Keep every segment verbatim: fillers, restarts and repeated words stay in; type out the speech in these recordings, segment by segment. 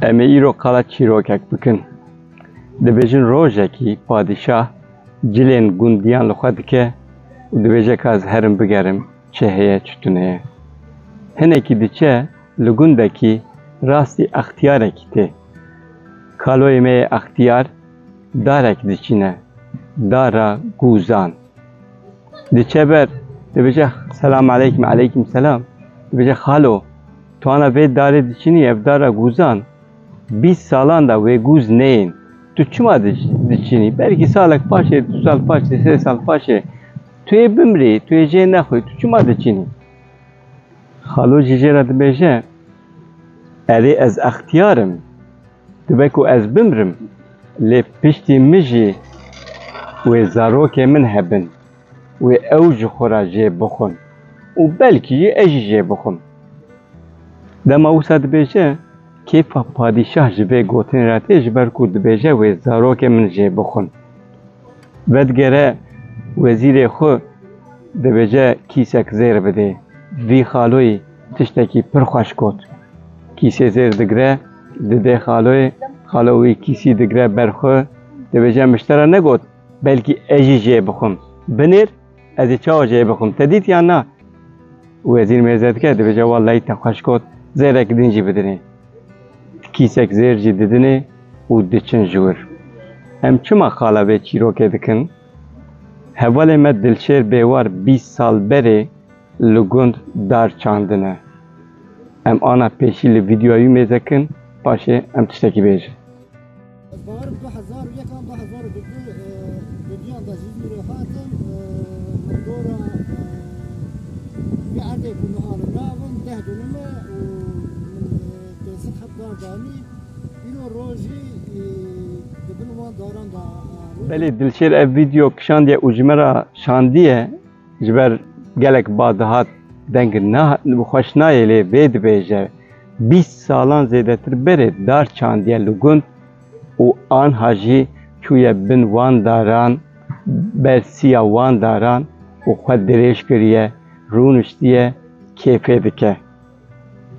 Em ê îro qala çîrokek bikin. Dibêjin rojekî padîşah cilên gundiyan li xwe dike û dibêje ka ez herim bigerim çi heye çi tune ye. Hinekî diçe li gundekî rastî extiyarekî tê. Kaloyê me yê extiyar darek diçîne, dara gûzan. Diçe ber, dibêje, "Selam aleykum." "Aleykum selam." Dibêje, "Xalo, tu ana vê darê diçînî, ev dara gûzan, bîst salan da wê gûz neyên. Tu çima diç-, diçînî? Belkî salek paşê, du sal paşê, sê sal paşê tu yê bimrî, tu yê jê nexwî, tu çima diçînî?" Xalo jî jê re dibêje, "Erê, ez extiyar im. Dibe ku ez bimrim, lê piştî min jî wê zarokê min hebin, wê ew ji xwe re jê bixwin û belkî jî ez jî jê bixwim." Dema wisa dibêje, kêfa padîşah ji vê gotinê re tê, ji ber ku dibêje, "Wê zarokê min jê bixwin." Vedigere wezîrê xwe, dibêje, "Kîsek zêr bidê." Vî xaloyî tiştekî pir xweş got. Kîsê zêr digre, didê xaloyê, xalo wî kîsî digre ber xwe, dibêje, "Min ji te re negot, belkî ez jî jê bixwim. Binêr, ez ê çawa jê bixwim? Te dît yan na?" Wezîr mêze dike, dibêje, "Wellahî te xweş got, zêrek din jî bidinê." Kîsek zêr jî didinê û diçin ji wir. Em çima qala vê çîrokê dikin? Hevalê me Dilşêr Bêwar bîst sal berê li gund dar çandine. Em ana pêşî li vîdeoya wî mêze kin, paşê em tiştekî bêjin. Ez bawerim du hezar û yek an du hezar û du, e, du duyan da ji Îzmîrê hatim, e, min dora, e, vê erdê ku niha li nav in, deh dunum e û min, e, pênc sed heb dar danî. Îro rojî, e, di bin wan daran da, e, roj- Belê, Dilşêr ev vîdeo kişandiye û ji me re şandiye. Ji ber gelek badihat deng na-, xweş nayê, lê vê dibêje, bîst salan zêdetir berê dar çandiye li gund û anha jî çûye bin wan daran, ber siya wan daran û xwe dirêj kiriye, rûniştiye, kêfê dike.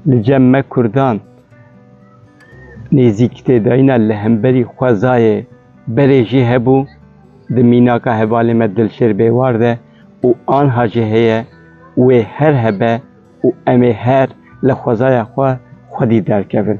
Li cem me Kurdan nêzîkî tê dayîna li hemberî xwezayê berê jî hebû, di mînaka hevalê me Dilşêr Bêwar de û anha jî heye, wê her hebe û em ê her li xwezaya xwe xwedî derkevin.